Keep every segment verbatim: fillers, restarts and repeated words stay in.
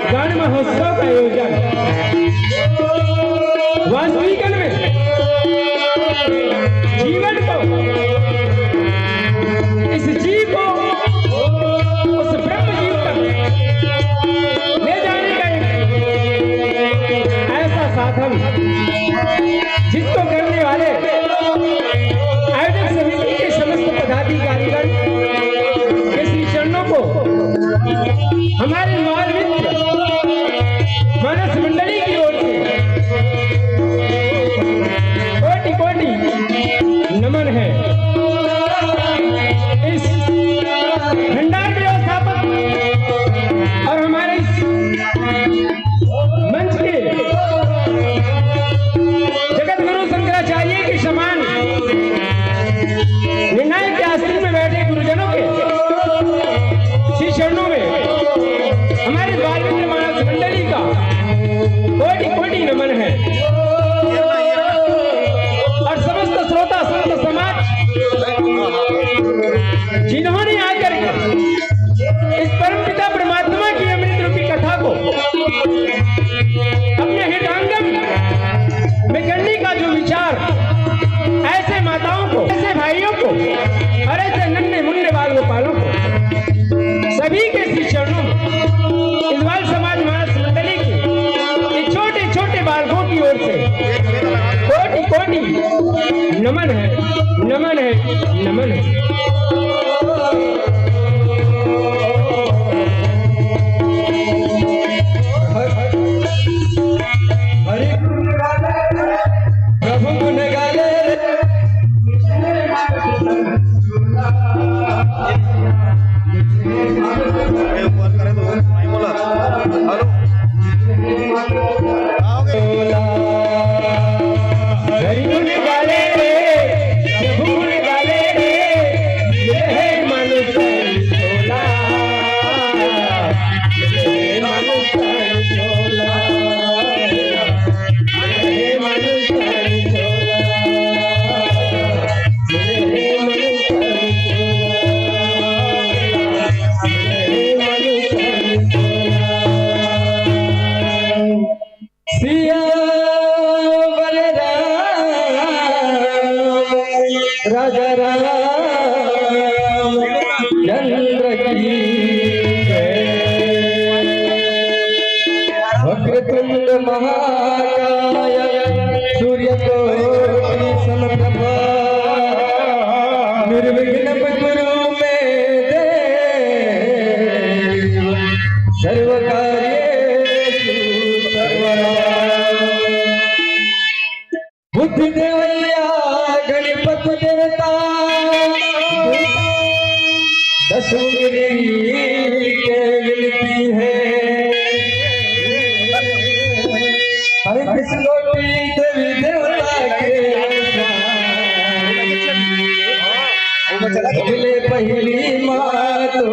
गण महोत्सव का आयोजन वास्तविकन में जीवन को, इस जीव को उस ब्रह्म जीव तक ले जाने का एक ऐसा साधन, जिसको करने वाले आयोजक समिति के समस्त पदाधिकारीगण के श्री चरणों को हमारे बाल मित्र मानस मंडली की ओर से कोटि कोटि नमन है। इस भंडार व्यवस्थापक और हमारे इस मंच के जगत गुरु शंकराचार्य के समान निर्णायक के आसन में बैठे गुरुजनों के श्री चरणों में हमारे बाल मित्र मानस मंडली का कोटि कोटि नमन है। और समस्त श्रोता संत समाज जिन्होंने आकर के इस परमपिता परमात्मा की अमृत रूपी कथा को अपने हृदयांगम में करने का जो विचार, ऐसे माताओं को, ऐसे भाइयों को और ऐसे नन्हे मुन्ने बाल गोपालों को, सभी के श्री चरणों में इस बाल समाज मानस मंडली की इन छोटे छोटे बालकों की ओर से कोटि कोटि नमन है, नमन है, नमन है। हरि गुण गाले रे, प्रभु गुण गाले रे। अरे ऊपर करे तो भाई बोला। हेलो। हरि गुण गाले रे, प्रभु गुण गाले रे, ये है मनुष्य टोला, ये है मनुष्य टोला, ये है मनुष्य टोला, ये है मनुष्य टोला, ये है मनुष्य टोला। सियावर राम राजा राम चंद्र की जय। वक्रतुंड महाकाय सूर्य कोटि समप्रभा। निर्विघ्न कुरु मे देव सर्व कार्येषु सर्वदा। बुद्धि देवैया गणपति देवता दस उंगली के विनती है। हर किस कोटि देवी देवता के अगले पहली माँ तो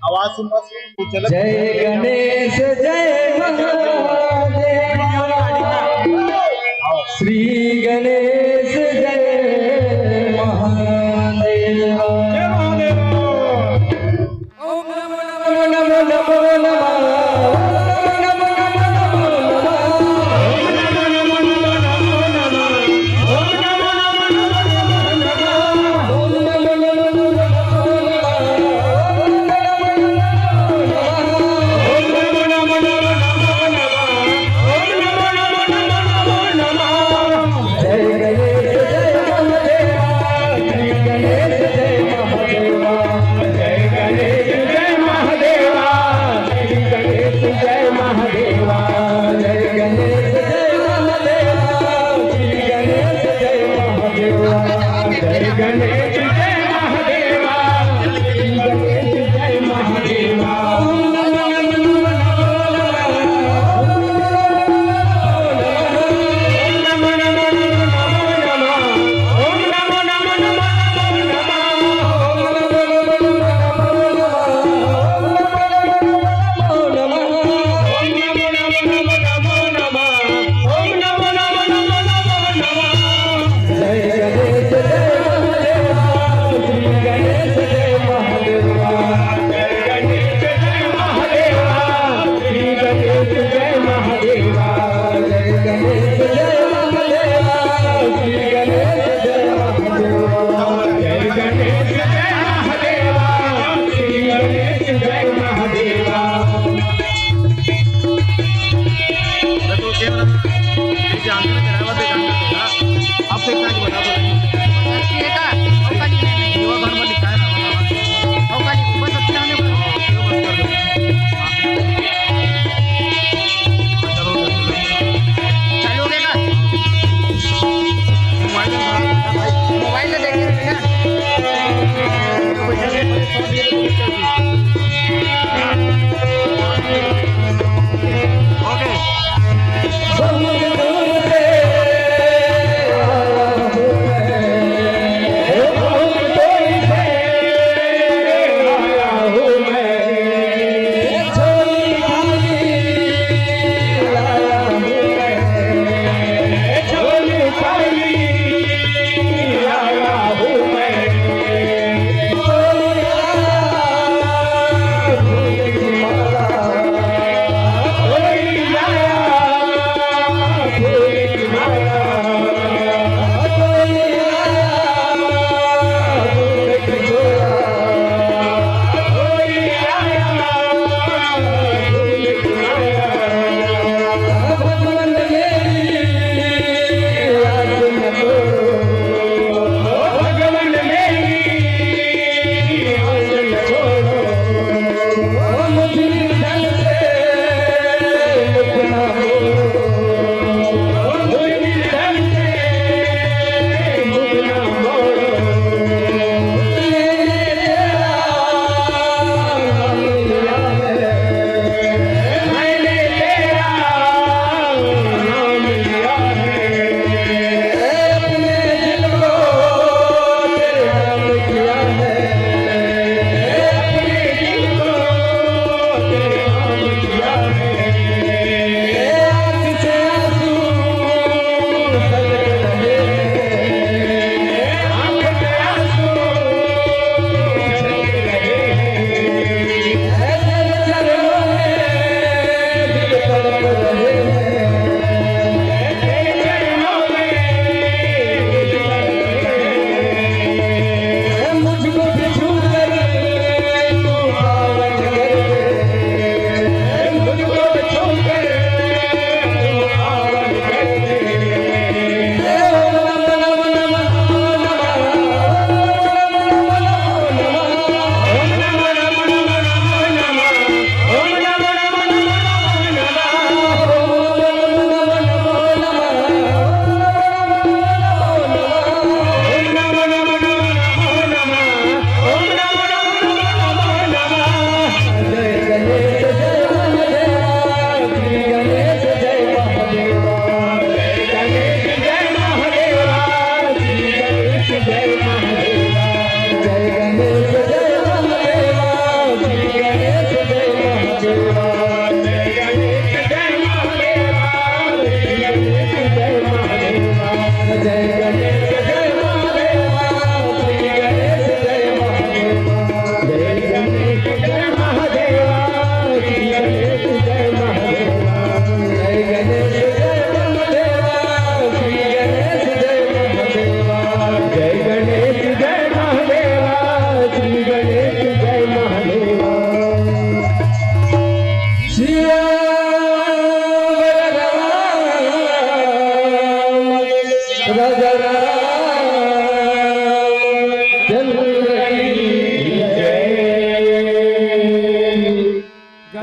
आवाज सुन, सुन, कुछ अलग। जय गणेश जय महादेव, श्री गणेश जय महादेव। जय महादेव। ओम नमो नमो नमो नमो नमः। अरे तो क्या, ये जानते ना, ड्राइवर से जानते थे ना। अब से इतना ही बता दो। बस ये का, वो का नहीं है। युवा भर में लिखा है ना, बता दो। वो का नहीं, बस अब से आने को। हाँ, चलो, चलो। चालू हो गया का? मोबाइल में बता दो भाई। मोबाइल में देख के रखना।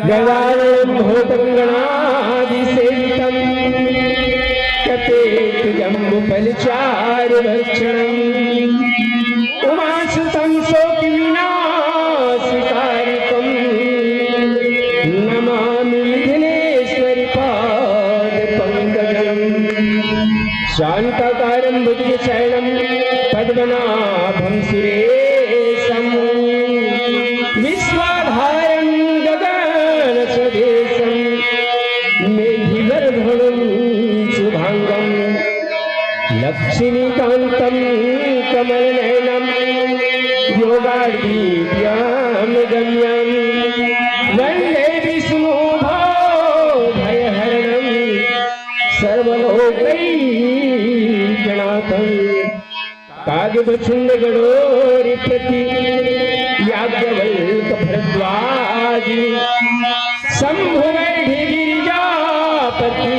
गजाननं भूतगणादिसेवितं कपित्थजम्बूफलचारुभक्षणम्। उमासुतं शोकविनाशकारिकं नमामि विघ्नेश्वरि पादपङ्कजम्। शान्ताकारं भुजगशयनं पद्मनाभं सुरेशम्। विश्वाधारं गगनसदृशं मेघवर्णं शुभाङ्गं लक्ष्मीकान्तं कमलनयनं योगारूढाभ्यामगम्यं वन्दे विष्णुं भवभयहरणं सर्वलोकैकनाथम्। काग भचुंड गडोरी प्रति याज्ञवल्क भरद्वाजी शंभु बैठी गिरिजापति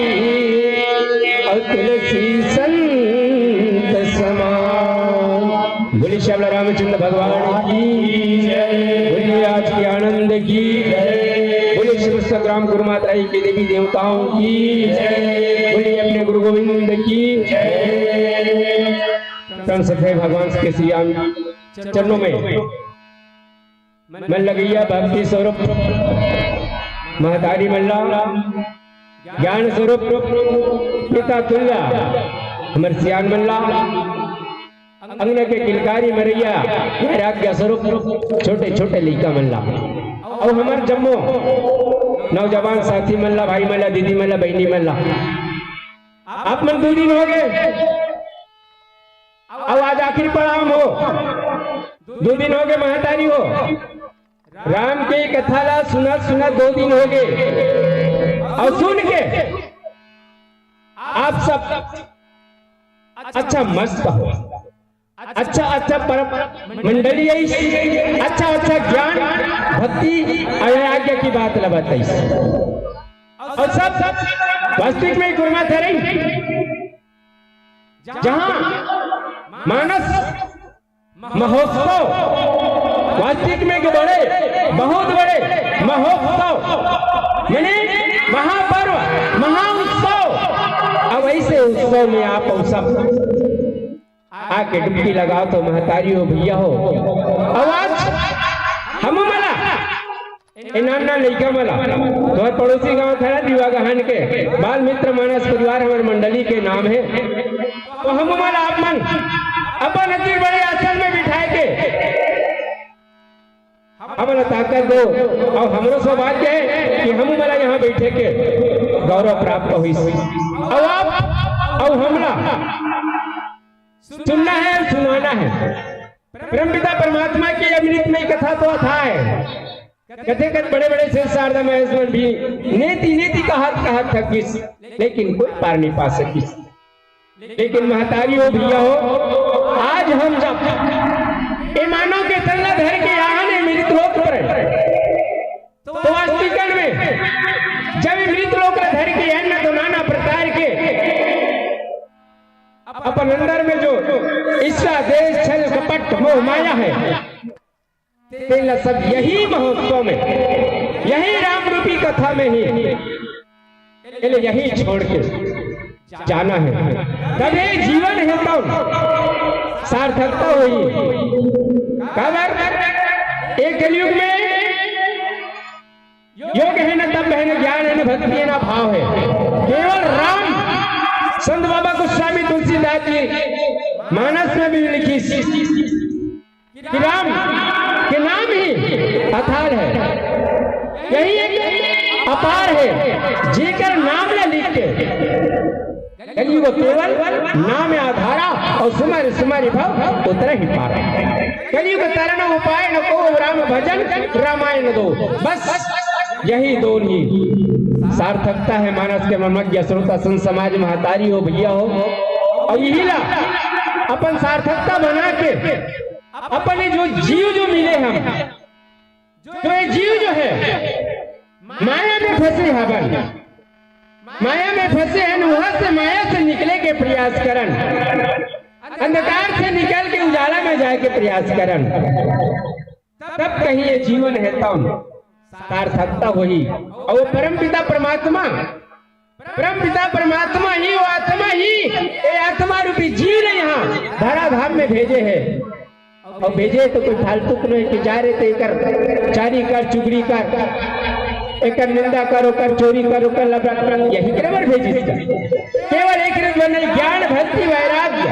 ताऊ की जय। बोलिए अपने गुरु गोविंद की जय। परम श्रद्धेय भगवान के श्री राम चरणों में मन लगइया भक्ति स्वरूप महतारी मन ला, ज्ञान स्वरूप पिता तुल्य हमर सियान मन ला, अंगना के किलकारी मरइया वैराग्य स्वरूप छोटे छोटे लइका मन ला, अउ हमर जम्मो नौजवान साथी मन ला, भाई मन ला, दीदी मन ला, बहिनी मन ला, आप मन दू दिन हो गए, अउ आज आखिरी पड़ाव हो, दू दिन हो गए महतारी हो, राम के कथा ला सुनत सुनत दो दिन हो गए, अउ सुन के आप सब अच्छा मस्त हो, अच्छा अच्छा परम मंडली आइस, अच्छा अच्छा ज्ञान, भक्ति, अउ आज्ञा की बात ला बताइस। अउ सब वास्तविक में गुरु माता रही, जहाँ मानस महोत्सव, वास्तविक में एक बड़े, बहुत बड़े महोत्सव, माने महापर्व, महाउत्सव। अब ऐसे उत्सव में आप अउ सब आके डुबकी लगाओ तो महतारी हो, भैया हो। अउ आज हम मला ए नान नान लइका मन ला, तुम्हर पड़ोसी गांव खड़ा दीवा गहन के बाल मित्र मानस परिवार हमर मंडली के नाम हे। तो हम मन ला आप मन अपन अति बड़े आसन में बिठाए के हमन ला ताकत दो, अउ हमरो सौभाग्य हे कि हम मन ला यहाँ बैठे के गौरव प्राप्त होइस। अउ आप अउ हमला सुनना हे, सुनाना हे। परमपिता परमात्मा के अमृतमय कथा तो अथाह हे। कथे कत बड़े बड़े सिर शारदा महेश मन भी नेति नेति कहत कहत थकिस, लेकिन कोई पार नहीं पा सकिस। लेकिन महतारी हो, भैया हो, आज हम जब ए मानव के तन ला धर के आहन ए मृत लोक पर, तो वास्तविकन में जब ए मृत लोक ला धर के अन्न तो नाना प्रकार के अपन अंदर में जो ईर्ष्या, द्वेष, छल, कपट, मोह, माया हे, तेला सब यही महोत्सव में, यही राम रूपी कथा में ही, एला यही छोड़ के जाना हे। तभे जीवन हे तब सार्थकता होही। काबर ए कलयुग में योग हे न तप हे न ज्ञान हे न भक्ति हे न भाव हे। केवल राम, संत बाबा गोस्वामी तुलसीदास जी मानस में भी लिखिस कि राम के नाम ही अथाल हे, यही एक अपार हे, जेकर नाम ला लिख के कलयुग केवल नाम आधारा अउ सुमरि सुमरि भव उतरहि पारा। कलयुग तरन उपाय न को राम भजन रामायण दो। बस यही दो ही सार्थकता हे मानस के। मर्मज्ञ श्रोता संत समाज महतारी हो, भैया हो, अउ यही ला अपन सार्थकता बना के अपन ये जो जीव जो मिले हम, जो ये जीव जो हे माया में फंसे हवन, माया में फंसे हन, वहां से माया से निकले के प्रयास करन, अंधकार से निकल के उजाला में जाए के प्रयास करन, तब कहीं ये जीवन हे तब सार्थकता होही। अउ परमपिता परमात्मा, परमपिता परमात्मा ही, वो आत्मा ही, ये आत्मा रूपी जीव ला यहाँ धराधाम में भेजे हे। अउ भेजे तो कोई फालतू के नहीं कि जा रे ते एकर चारी कर, चुगली कर, एकर निंदा कर, ओकर चोरी कर, ओकर लफड़ा कर, यही करे बर भेजिस। केवल एक रस बने ज्ञान, भक्ति, वैराग्य,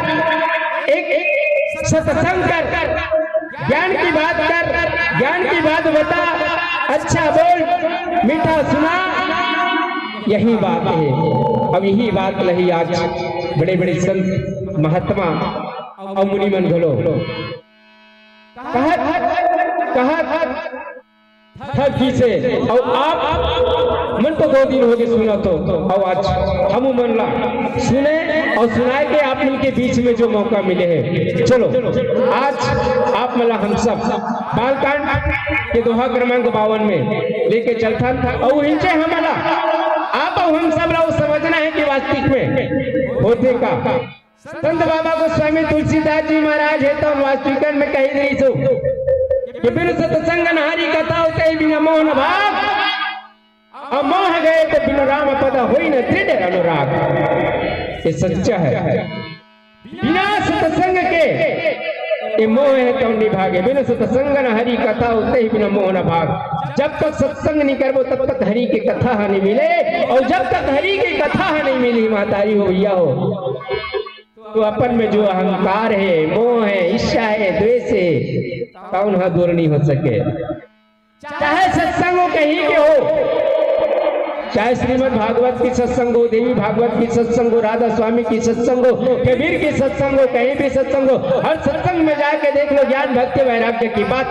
एक, एक सत्संग कर, ज्ञान की बात कर, ज्ञान की बात बता, अच्छा बोल, मीठा सुना, यही बात हे। अब यही बात ला ही आज बड़े बड़े संत महात्मा अउ मुनि मन घलो कहत कहत थक गिसे। अउ आप मन तो दो दिन होगे सुनत हो, अउ आज हमू मन ला सुने अउ सुनाए के आप मन के बीच में जो मौका मिले हे, चलो आज आप मन ला हम सब बालकांड के दोहा क्रमांक बावन में लेके चलथन। अउ इनसे हमन ला, आप अउ हम सब ला वो समझना हे कि वास्तविक में होथे का। संत बाबा गोस्वामी तुलसीदास जी महाराज हे तो वास्तविकन में कही रहिस हो कि बिनु सत्संग न हरि कथा होत, बिना मोह न भाव। अउ मोह गए तो बिनु राम पद होई न दृढ़ अनुराग। ये सच्चा है। बिना सत्संग के ये मोह है तौन निभागे, बिनु सत्संग न हरि कथा होते ही बिना मोह न भाग। जब तक सत्संग नहीं करबो तब तक हरि के कथा ह नहीं मिले, और जब तक हरि के कथा ह नहीं मिली महतारी हो भैया हो, तो अपन में जो अहंकार है, मोह है, ईर्ष्या है, द्वेष है, तौन ह दूर नहीं हो सके। चाहे सत्संग हो कहीं के हो, चाहे श्रीमद् भागवत की सत्संग हो, देवी भागवत की सत्संग हो, राधा स्वामी की सत्संग हो, कबीर की सत्संग हो, कहीं भी सत्संग हो, हर सत्संग में जाके देख लो, ज्ञान भक्ति वैराग्य की बात।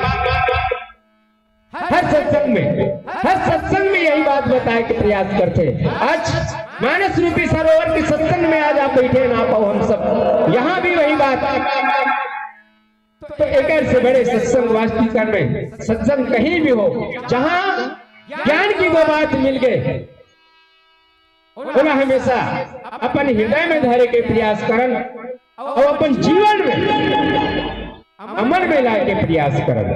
हर सत्संग में, हर सत्संग में यही बात बताए के प्रयास करते हैं। आज मानस रूपी सरोवर के सत्संग में आज आप बैठे ना पाओ, हम सब यहाँ भी वही बात। तो एकर से बड़े सत्संग वास्तविक में सत्संग कहीं भी हो, जहाँ ज्ञान की वो बात मिल गए, ओला हमेशा अपन हृदय में धरे के प्रयास करन और अपन जीवन में अमल में लाए के प्रयास करन।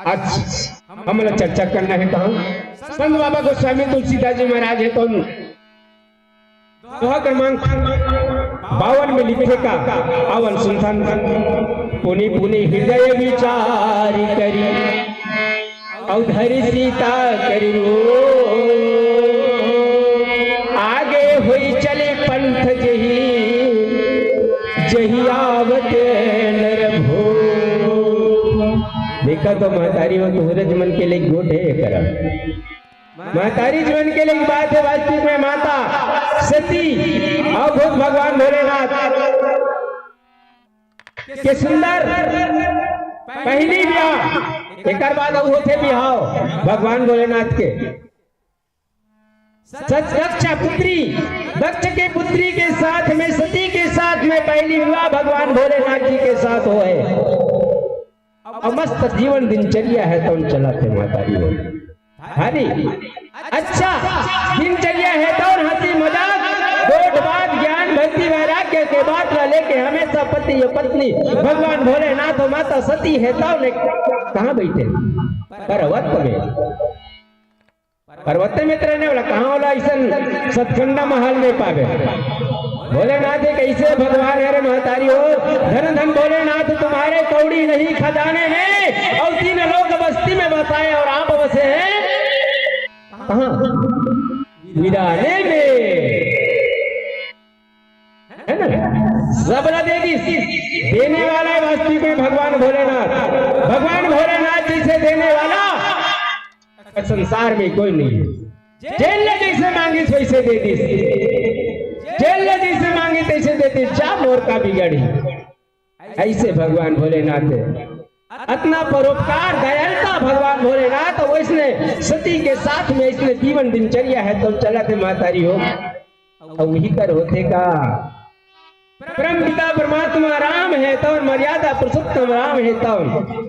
आज हमला चर्चा करना है कहाँ संत बाबा गोस्वामी तुलसीदास जी महाराज है तो दोहा क्रमांक बावन में लिखे का आवन सुनथन। पुनि पुनि हृदय विचार करी, अउ धरि सीता करि रो। आगे होई चले पंथ जही, जही आवत नर भो। देखा तो महतारी हो, तुहरे मन के लिए गोठ है करा। महतारी जीवन के लिए एक बात है, वास्तविक में माता सती और खुद भगवान भोलेनाथ के सुंदर पहली ब्याह, एकर बाद अउ होथे बिहाव भगवान भोलेनाथ के। सच दक्ष पुत्री, दक्ष के पुत्री के साथ में, सती के साथ में पहली विवाह भगवान भोलेनाथ जी के साथ होए। अब मस्त जीवन दिनचर्या है तो चलत हे महतारी हो। हरी अच्छा दिनचर्या है तो हंसी मजाक, गोठ बात, ज्ञान भक्ति वैराग्य के बात ला लेके हमेशा पति या पत्नी भगवान भोलेनाथ और माता सती है तो ने कहाँ बैठे? पर्वत में। पर्वत में तो रहने वाला कहाँ वाला ऐसा सतखंडा महल में पावे? भोलेनाथ एक ऐसे भगवान है रे महतारी हो, धन धन भोलेनाथ तुम्हारे कौड़ी नहीं खजाने में, और तीन लोक बस्ती में बसाए और आप बसे हैं कहाँ? वीराने में, है ना? सबला दे दी, देने वाला है वास्तविक में भगवान भोलेनाथ। भगवान भोलेनाथ जैसे देने वाला संसार में कोई नहीं है। जेन ले जैसे मांगिस वैसे दे दिस, जेन ले जैसे मांगिस तैसे दे दिस, जा मोर का बिगाड़ी। ऐसे भगवान भोलेनाथ है, अतना परोपकार दयालुता भगवान भोलेनाथ, वैसने सती के साथ में ऐसने जीवन दिनचर्या है तो चलत हे महतारी हो। और वही कर होथे का? परम पिता परमात्मा राम है तो, मर्यादा पुरुषोत्तम राम है तो,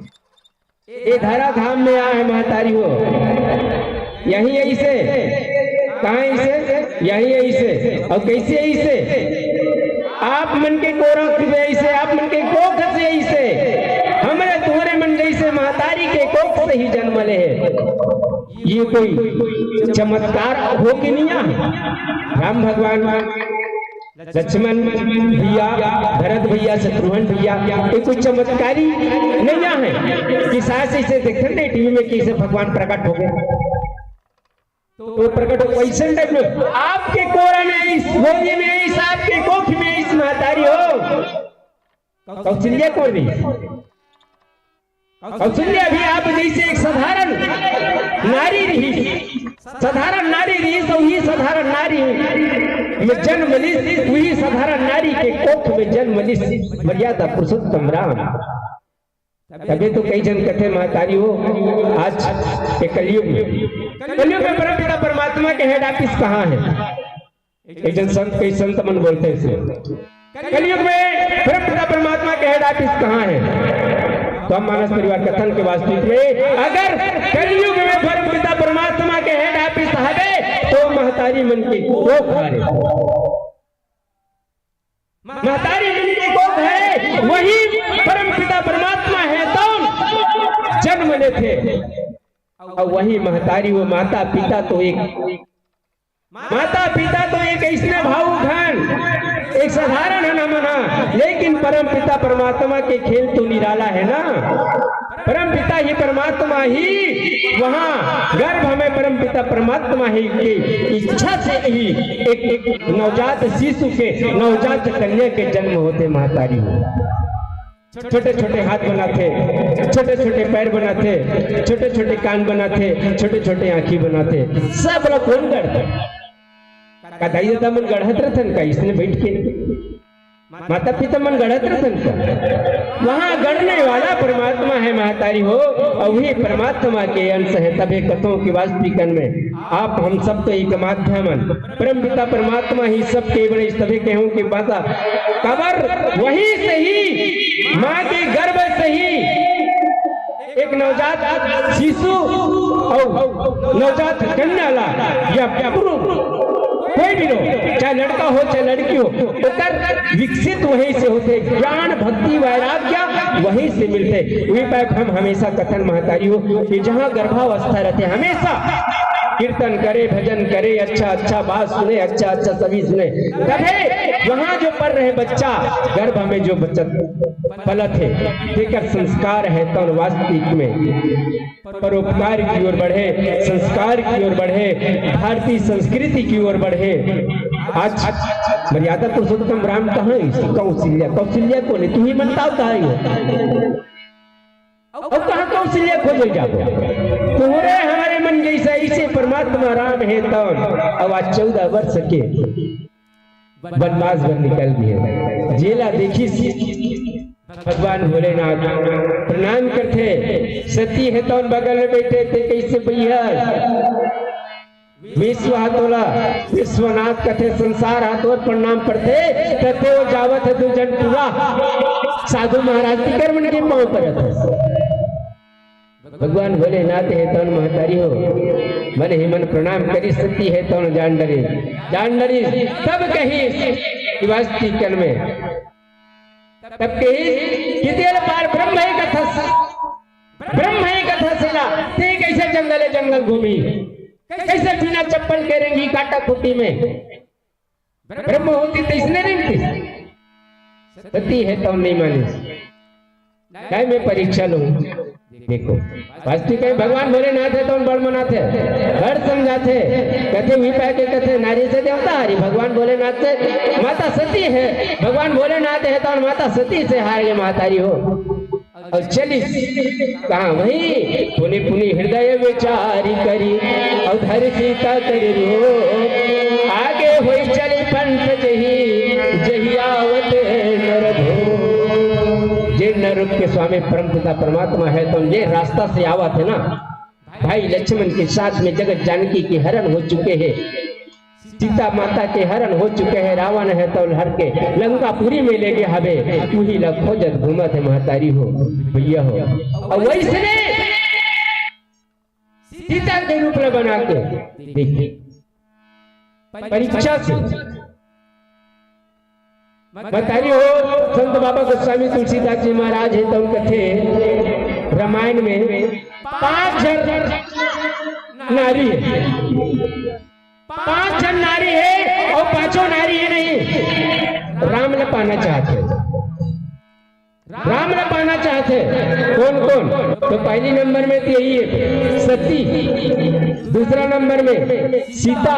ये धरा धाम में आए महतारी हो, यही ऐसे, कहाँ ऐसे, यही ऐसे, और कैसे ऐसे? आप मन के कोख में ऐसे, आप मन के कोख से ऐसे, हमरे तुहरे मन जैसे महतारी के कोख से ही जन्म ले है। ये कोई चमत्कार हो के नहीं आए? राम भगवान, लक्ष्मण भैया, भरत भैया, शत्रुघ्न भैया, ये कोई चमत्कारी नहीं है कि सास इसे देखते नहीं टीवी में कि इसे भगवान प्रकट हो गए। तो प्रकट हो वैसे टाइप में आपके कोरा में, इस गोदी में, इस आपके कोख में, इस महतारी हो। कौशल्या कोई नहीं। कौशल्या भी आप जैसे एक साधारण नारी रही, साधारण नारी रही, तो वही साधारण नारी में जन्म लिस, वही साधारण नारी के कोख में जन्म लिस मर्यादा पुरुषोत्तम राम। तबे तो कई जन कथे महतारी हो, आज के कलयुग में, कलयुग में परमपिता परमात्मा के हेड ऑफिस कहाँ है? एक जन संत, कई संत मन बोलते हैं इसे, कलयुग में परमपिता परमात्मा के हेड ऑफिस कहाँ है? तो हम मानस परिवार कथन के वास्तविक में, अगर कलयुग में परमपिता परमात्मा के हेड ऑफिस हवे, तो महतारी मन के कोख हरे। महतारी मन के कोख है, वही परमपिता परमात्मा है, तो जन्म लेथे। अउ वही महतारी, वो माता पिता तो एक, माता पिता तो एक अइसने भावुक हन, एक साधारण हन हमन ह, लेकिन परम पिता परमात्मा के खेल तो निराला है ना। परम पिता ही परमात्मा ही वहाँ गर्भ में परम पिता परमात्मा ही की इच्छा से ही एक, एक नवजात शिशु के, नवजात कन्या के जन्म होथे महतारी। छोटे छोटे हाथ बनाथे, छोटे छोटे पैर बनाथे, छोटे छोटे कान बनाथे, छोटे छोटे आँखी बनाथे। सब ला कोन गढ़थे? का दाई ददा मन गढ़त रथन का इसने बैठ के? माता पिता मन गढ़त रथन का? वहाँ गढ़ने वाला परमात्मा है महतारी हो, अउ वही परमात्मा के अंश है। तभे कथों कि वास्तविकन में आप हम सब तो एक माध्यम हन। परम पिता परमात्मा ही सबके बने, तभे कहूँ कि बासा काबर वहीं से ही, माँ के गर्भ से ही एक नवजात शिशु अउ नवजात कन्या ला या, या पुरुष कोई भी हो, चाहे लड़का हो चाहे लड़की हो, ओकर विकसित वहीं से होथे। ज्ञान, भक्ति, वैराग्य वहीं से मिलथे। वही पाए हम हमेशा कथन महतारी हो कि जहाँ गर्भावस्था रथे हमेशा कीर्तन करे, भजन करे, अच्छा अच्छा बात सुने, अच्छा अच्छा सभी सुने, तभे वहाँ जो पल रहे बच्चा, गर्भ में जो बच्चा पलत हे, तेकर संस्कार हे तौन वास्तविक में परोपकार की ओर बढ़े, संस्कार की ओर बढ़े, भारतीय संस्कृति की ओर बढ़े। आज मर्यादा पुरुषोत्तम राम कहाँ हे? कौशल्या, कौशल्या कोन हे? तुही मन बताव कहाँ हे? अउ कहाँ कौशल्या खोजे जाबो? तोहरे हमरे मन जइसे अइसे परमात्मा राम हे तौन। अउ आज चौदह वर्ष के वनवास बर निकल दिए। जेला देखिस भगवान भोलेनाथ प्रणाम करथे। सती हे तौन बगल में बैठे, ते कइसे बइहस? विश्व हा तोला विश्वनाथ कथे, संसार हा तोर प्रणाम करथे, कथे वो जावत हे दू झन टूरा साधु महाराज के कर मन के पाँव परत हे। भगवान भोलेनाथ हे तौन महतारी हो, मन ही मन प्रणाम करिस, सती हे तौन जान डरिस, जान डरिस, तब कहिस कि वास्तविकन में, तब कहिस कि तेल पार ब्रह्म ही कथस, ब्रह्म ही कथस ला, ते कइसे जंगले जंगल घूमी, कइसे बिना चप्पल के रेंगी काटा खूंटी में? ब्रह्म होती त अइसने रेंगती? सती हे तौन नइ मानिस। काय मैं परीक्षा लूं? देखो, वास्तविक में भगवान भोलेनाथ हे तौन बड़ मनाथे, बड़ समझाथे। कथे उही पाय के कथे, नारी से देवता हारी, भगवान भोलेनाथ से माता सती हे, भगवान भोलेनाथ हे तौन माता सती से हार गे महतारी हो। अउ चलिस कहाँ? वही पुनि पुनि हृदय विचारि करि, अउ धरि सीता करि रूप। आगे होई चली पंथ जही, जही आवत नर भूप। जे नर रूप के स्वामी परम पिता परमात्मा हे, तौन जे रास्ता से आवत हे ना, भाई लक्ष्मण के साथ में जगत जानकी के हरण हो चुके हे, सीता माता के हरण हो चुके हे, रावण हे तौन हर के लंकापुरी में ले गे हवे, उही ला खोजत घूमत हे महतारी हो, भैया हो। अउ वइसने सीता के रूप ला बना के देखिए, परीक्षा से महतारी हो, संत बाबा गोस्वामी तुलसीदास जी महाराज हे, तौन कथे रामायण में पांच झन नारी हे, पांच झन नारी हे अउ पांचों नारी हे नहीं, राम ला पाना चाहथे। राम ला पाना चाहथे। कोन कोन? तो पहली नंबर में तो यही हे सती, दूसरा नंबर में सीता,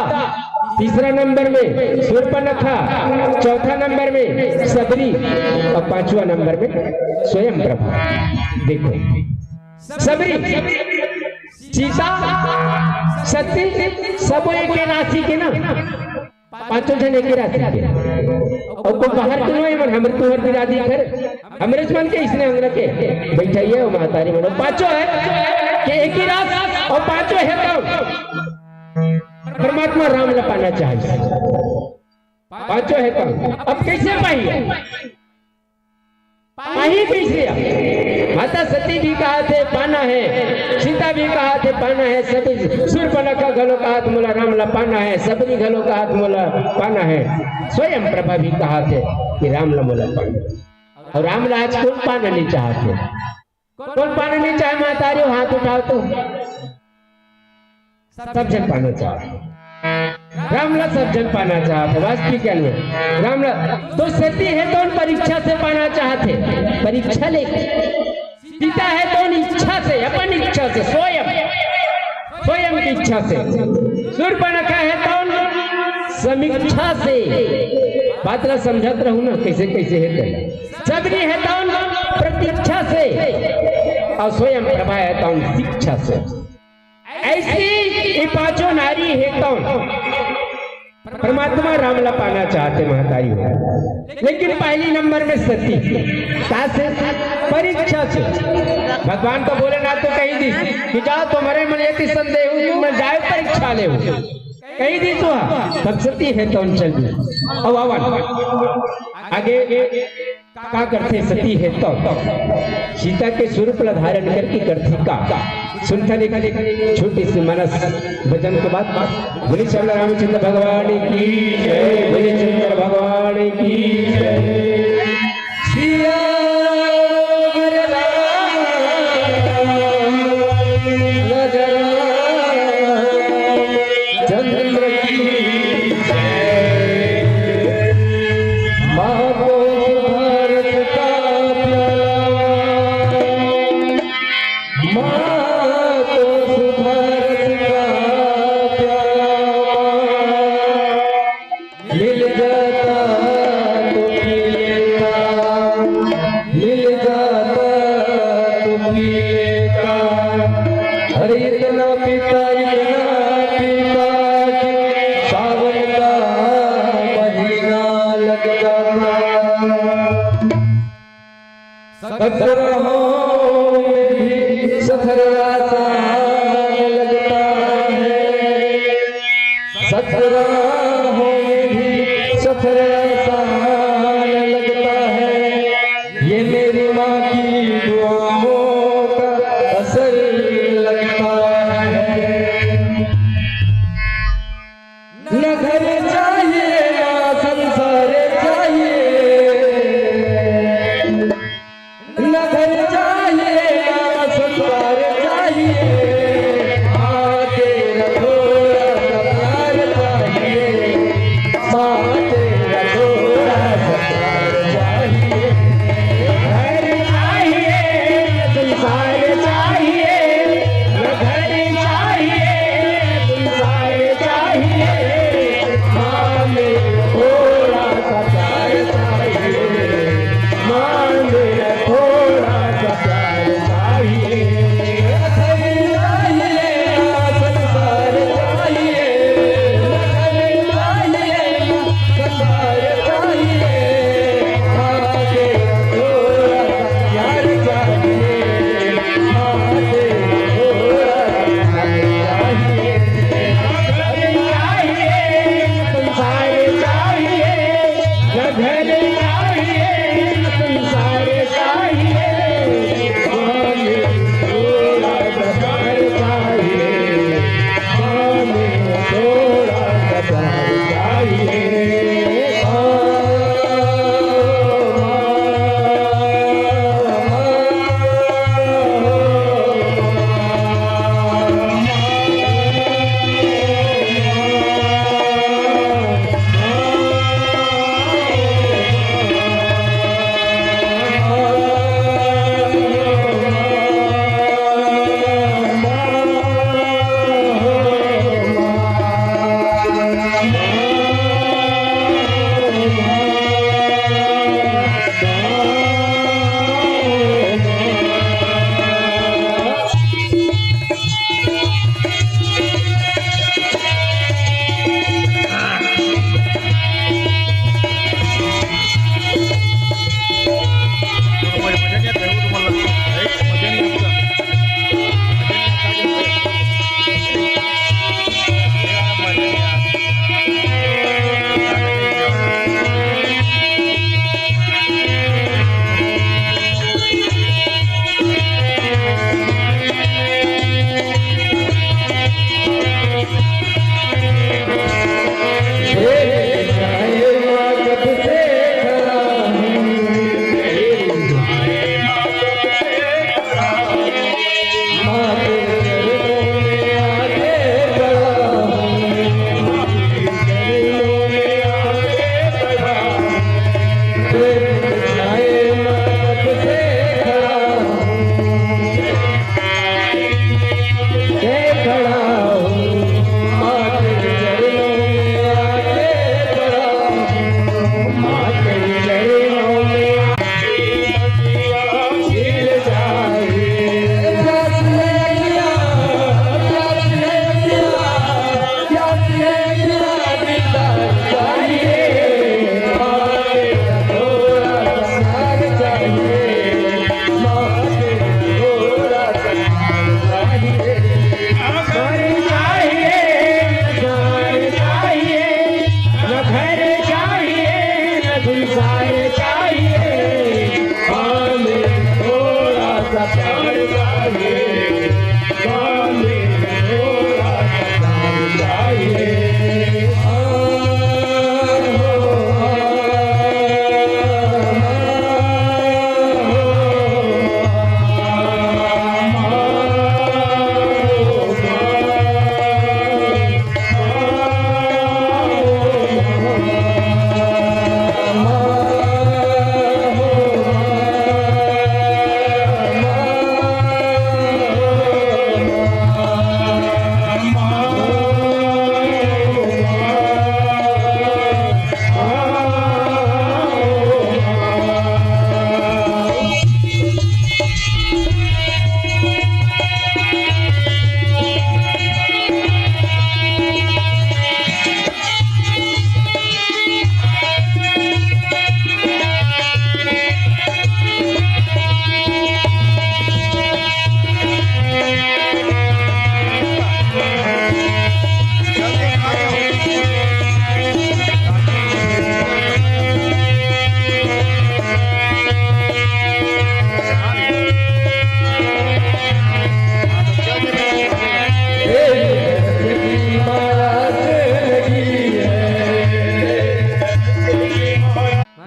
तीसरा नंबर में शूर्पणखा, चौथा नंबर में शबरी अउ पांचवा नंबर में स्वयं प्रभा। देखो, शबरी, सीता, सती, सबो एके राशि के ना। पांचों झन एके राशि के। अउ कोई बाहर के नोहे, मन हमरे तुंहर बिरादरी के हरे। हमरे मन के अइसने अंग रखे। बइठे हे अउ महतारी मन पांचों हे कि एके राशि अउ पांचों हे तब परमात्मा राम ला पाना चाहथे। पांचों हे तब अब कइसे पाही? पाही कइसे? माता सती भी कहथे पाना हे, सीता भी कहथे पाना हे, सती शूर्पणखा घलो कहत मोला राम ला पाना हे, शबरी घलो कहत मोला पाना हे, स्वयं प्रभा भी कहथे कि राम ला मोला पाना हे। अउ राम ला आज कोन पाना नइ चाहथे? कोन पाना नइ चाहे? महतारी हो, हाथ उठाव तो। सब झन पाना चाहत हे। राम ला सब झन पाना चाहत हे। वास्तविक ज्ञान में राम ला तो सती हे तौन परीक्षा से पाना चाहत हे। परीक्षा ले सीता हे तौन इच्छा से, अपन इच्छा से, स्वयं, स्वयं की इच्छा से। शूर्पणखा हे तौन समीक्षा से। बात ला समझत रहू ना, कैसे कैसे हे ते। शबरी हे तौन प्रतीक्षा से, अउ स्वयं प्रभा हे तौन शिक्षा से। ऐसी ये पांचों नारी हे तौन परमात्मा राम ला पाना चाहत हे महतारी हो, लेकिन पहली नंबर में सती। का से? परीक्षा से। भगवान तो भोलेनाथ तो कही दिस कि जाओ तुम्हरे मन यदि संदेह हो कि मैं जाए परीक्षा ले हो, कही दिस तो। तब सती हे तौन चल दी। अब आवन आगे का करथे सती हे तौन? सीता के स्वरूप ला धारण करके करथे का? सुनथन एक छोटी सी मानस भजन के बाद। बोले श्री रामचंद्र भगवान की जय, बोले शंकर भगवान की जय। श्री राम राम राम चंद्र की जय। माँ को सुधारत का प्याला, माँ को सुधारत का प्याला, मिल जाता तो पी लेता, मिल जाता तो पी लेता। अरे इतना पीता, इतना पीता कि सावन का महीना लग जाता। सत राहों में भी सत रासान लगता है, सत राहों में भी सत रासान लगता है। ये मेरी माँ की दुआओं का असर लगता है। न घर चाहिए ना संसार चाहिए, न घर चाहिए ना संसार चाहिए। माँ तेरा थोड़ा सा प्यार चाहिए, माँ तेरा थोड़ा सा प्यार चाहिए। घर चाहिए, संसार चाहिए, घर चाहिए, संसार चाहिए। माँ मेरा थोड़ा सा प्यार चाहिए, माँ मेरा थोड़ा सा प्यार चाहिए। घर चाहिए, संसार चाहिए, घर चाहिए,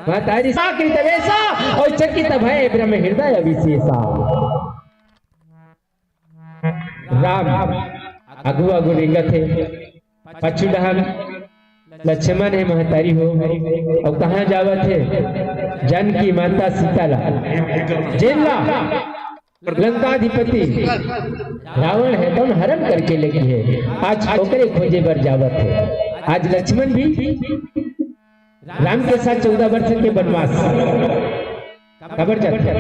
महतारी सा कृत वेसा, अउ चकित भय ब्रह्म हृदय विशेषा। राम आगू आगू रेंगत हे, पछू डहन लक्ष्मण हे महतारी हो, अउ कहाँ जावत हे? जानकी माता सीता ला, जेन ला लंकाधिपति रावण हे तौन हरण करके लेगे हे, आज ओकरे खोजे बर जावत हे। आज लक्ष्मण भी राम के साथ चौदह वर्ष के वनवास काबर जाथे?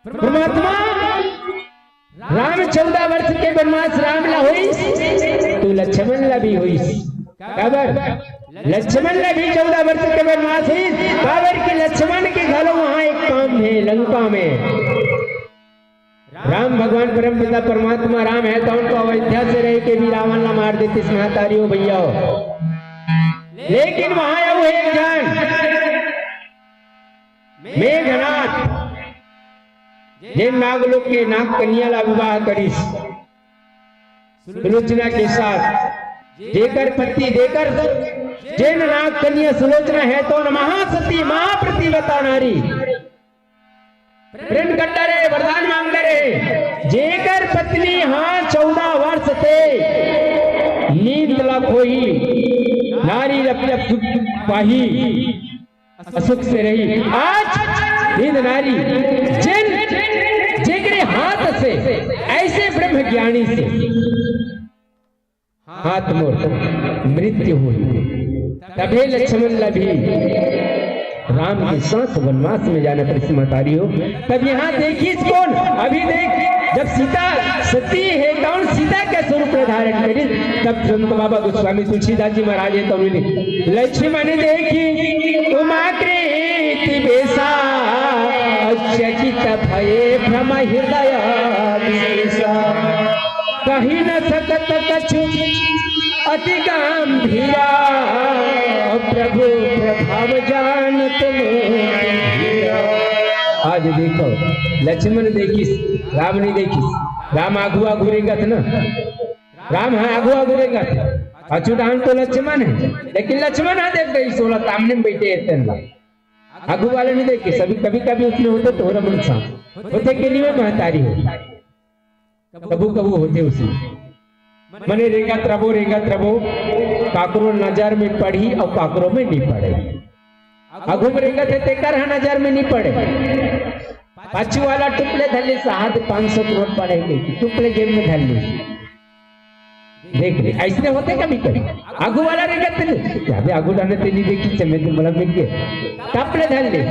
परमात्मा राम चौदह वर्ष के वनवास राम ला होइस, तो लक्ष्मण ला भी होइस। काबर? लक्ष्मण ला भी चौदह वर्ष के वनवास होइस, काबर कि लक्ष्मण के घलो वहाँ एक काम हे, लंका में। राम भगवान परमपिता परमात्मा राम हे, तौन तो अयोध्या से रह के भी रावण ला मार देतिस महतारी हो भैया हो। लेकिन वहाँ अउ एक झन मेघनाथ, जेन नागलोक के नाग कन्या ला विवाह करिस, सुलोचना के साथ, जेकर पति, जेकर, जेन नाग कन्या सुलोचना हे तौन महासती, महापतिव्रता नारी, प्रेम करता रहे, वरदान मांगता रहे, जेकर पत्नी हाँ चौदह वर्ष से नींद ला खोही, नारी ला पाही, असुख से रही। आज नींद नारी, जेन, जेकरे हाथ से ऐसे ब्रह्म ज्ञानी से हाथ मोर मृत्यु होही, तभे लक्ष्मण ला भी राम के साथ वनवास में जाना पड़िस महतारी हो। तब यहाँ देखिस कोन? अभी देख, जब सीता सती हे तौन सीता के स्वरूप ला धारण करिस, तब संत बाबा गोस्वामी तुलसीदास जी महाराज हे तौन मिले। लक्ष्मण देखि उमाकृति बेसा, चकित भये भ्रम हृदय विशेषा। कहि न सकत कछु अति गंभीरा, प्रभु प्रभाव जानत मोहि धीरा। आज देखो, लक्ष्मण देखिस, राम नहीं देखिस। राम आगू आगू रेंगत ना, राम ह आगू आगू रेंगत, पाछू डाहन तो लक्ष्मण हे, लेकिन लक्ष्मण ह देख देइस ओला, सामने में बइठे हे तेन ला। आगू वाले नहीं देखे, सभी, कभी कभी उसमें होथे तोहरा मन साथ, होथे के लिए महतारी हो, कभू कभू होथे उसमें। मने रेंगत रबो, रेंगत रबो, काकरो नजर में पड़ही अउ काकरो में नहीं पड़े। आगू में रेंगत हे तेकर ह नजर में नहीं पड़े, पाछू वाला टुकले धर ले, साहब पाँच सौ के नोट पड़े हे, टुकले जेब में धर ले। देख ले, अइसने होथे कभी कभी। आगू वाला रेंगत हे, अबे आगू डाहन ते नहीं देखिस, चमे तो मला मिल गए, टप ले धर ले।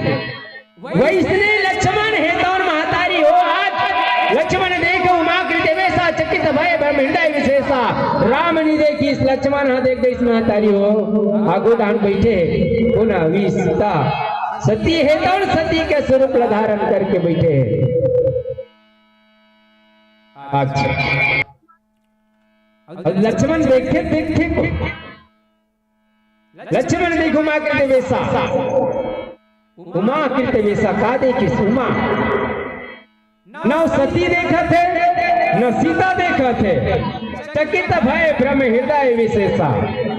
वइसने लक्ष्मण हे तौन महतारी हो, आज लक्ष्मण देखि उमाकृति बेसा, चकित भये भ्रम हृदय विशेषा। राम नहीं देखिस, लक्ष्मण ह देख देइस महतारी हो, आगू डाहन बइठे हे, कोन? अभी सीता सती हे तौन सती के स्वरूप ला धारण करके बइठे हे। अच्छा, अउ लक्ष्मण देखे, देखे को, लक्ष्मण देखि उमाकृति बेसा, उमाकृति बेसा का देखिस? उमा, न सती देखत हे, न सीता देखत हे, चकित भये भ्रम हृदय विशेषा।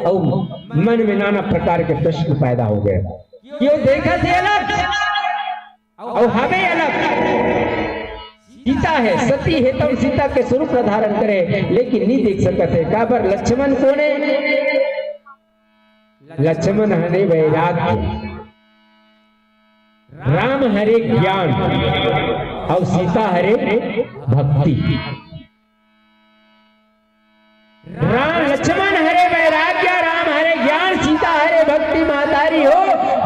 अउ मन में नाना प्रकार के प्रश्न पैदा हो गए, यो देखत हे अलग, अउ हवे अलग। सीता हे, सती हे, तब सीता के स्वरूप ला धारण करे, लेकिन नहीं देख सकत हे। काबर? लक्ष्मण कोन हे? लक्ष्मण हरे वैराग्य, राम हरे ज्ञान, अउ सीता हरे भक्ति। राम, लक्ष्मण हरे वैराग्य, राम हरे ज्ञान, सीता हरे भक्ति महतारी हो,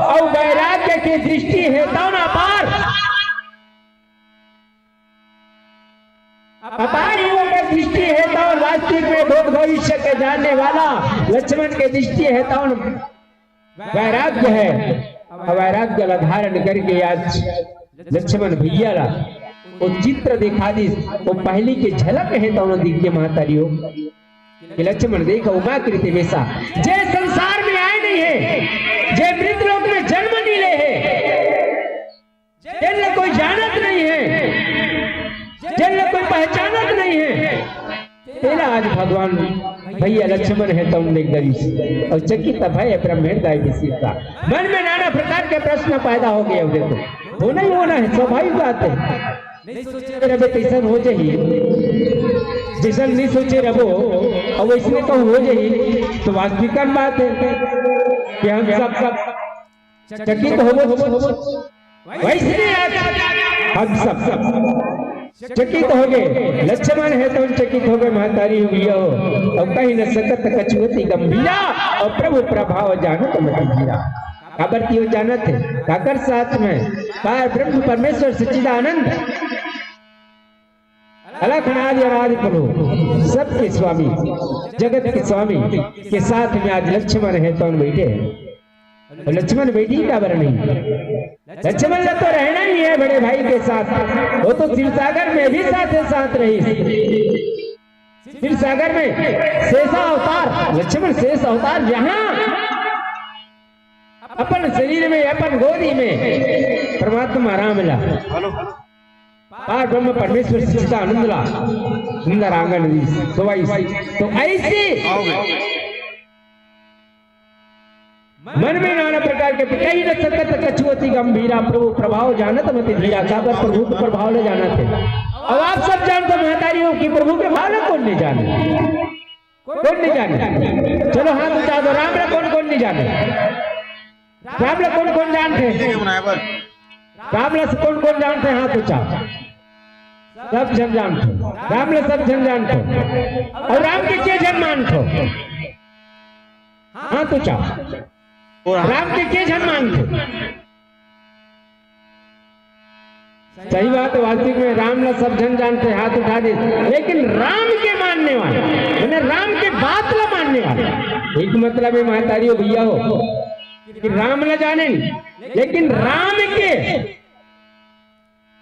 अउ वैराग्य के दृष्टि हे तौन अपार, अपार ही ओकर दृष्टि हे तौन वास्तविक में भूत भविष्य के जानने वाला, लक्ष्मण के दृष्टि हे तौन वैराग्य हे, अउ वैराग्य ला धारण करके आज लक्ष्मण भैया ला वो चित्र दिखा दिस, वो पहली के झलक हे तौन दिख के महतारी हो कि लक्ष्मण देखो उमाकृति बेसा, जे संसार में आए नहीं हे, जे मृत लोक में जन्म नहीं ले हे, जेन ला कोई जानत नहीं हे, जेन ला कोई पहचानत नहीं हे, तेला आज भगवान भैया लक्ष्मण हे तउन देख डरिस। अउ चकित भय ब्रह्मेण दाई बिसिर का। मन में नाना प्रकार के प्रश्न पैदा हो गए। अब देखो, होना ही होना है, स्वाभाविक बात है। नहीं सोचे रहिबे तइसन हो जाही, जइसन नहीं सोचे रहिबो, अउ वइसने कहूँ हो जाही, तो वास्तविक बात है कि हम सब, सब चकित होबो। वइसने आज हम सब चकित हो गए, लक्ष्मण हे तउन चकित हो गए, महतारी हो गया हो, अउ कहि न सकत कछु अति गंभीरा, अउ प्रभु प्रभाव जानत मति धीरा। काबर कि वो जानत हे, काकर साथ में, पार ब्रह्म परमेश्वर सच्चिदानंद, अलख अनादि अनादि प्रभु, सबके स्वामी, जगत के स्वामी के साथ में आज लक्ष्मण हे तउन बइठे हे। अउ लक्ष्मण बइठही काबर नहीं? लक्ष्मण ला तो रहना ही है बड़े भाई के साथ। वो तो क्षीर सागर में भी साथे साथ रहिस। क्षीर सागर में शेषा अवतार, लक्ष्मण शेष अवतार, जहाँ अपन शरीर में, अपन गोदी में परमात्मा राम ला पार ब्रह्म परमेश्वर सच्चिदानंद ला सुंदर आंगन दी सोवाई। तो ऐसे मन में नाना प्रकार के कहि न सकत कछु अति गंभीरा, प्रभु प्रभाव जानत मति धीरा। काबर प्रभु के प्रभाव ले जानत हे। अब आप सब जानते हो महतारी हो कि प्रभु के भाव ला कोन नहीं जाने, कोन नहीं जाने? चलो हाथ उठा दो, राम ला कोन कोन नहीं जाने? राम ला कोन कोन जानथे? राम ला कोन कोन जानथे? हाथ उठा। सब झन जानथे राम ला, सब झन जानथे। अउ राम के के झन मानथे? हाथ उठा। राम के के झन मानथे? सही बात है, वास्तविक में राम ला सब झन जानथे, हाथ उठा दे, लेकिन राम के मानने वाला, माने राम के बात ला मानने वाला, एक मतलब ये महतारी हो भैया हो कि राम ला जानेन, लेकिन राम के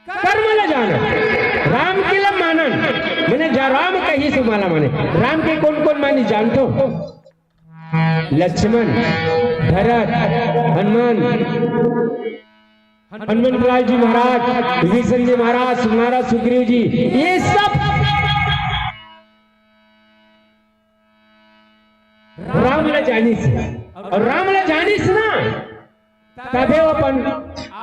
कर्म ला जानन, राम के ला मानन, माने जा राम कहिस ओमा ला माने। राम के कोन कोन मानिस जानथो? लक्ष्मण, भरत, हनुमान, हनुमंत लाल जी महाराज, विभीषण जी महाराज, महाराज सुग्रीव जी, ये सब राम ला जानिस। अउ राम ला जानिस ना, तभे वो अपन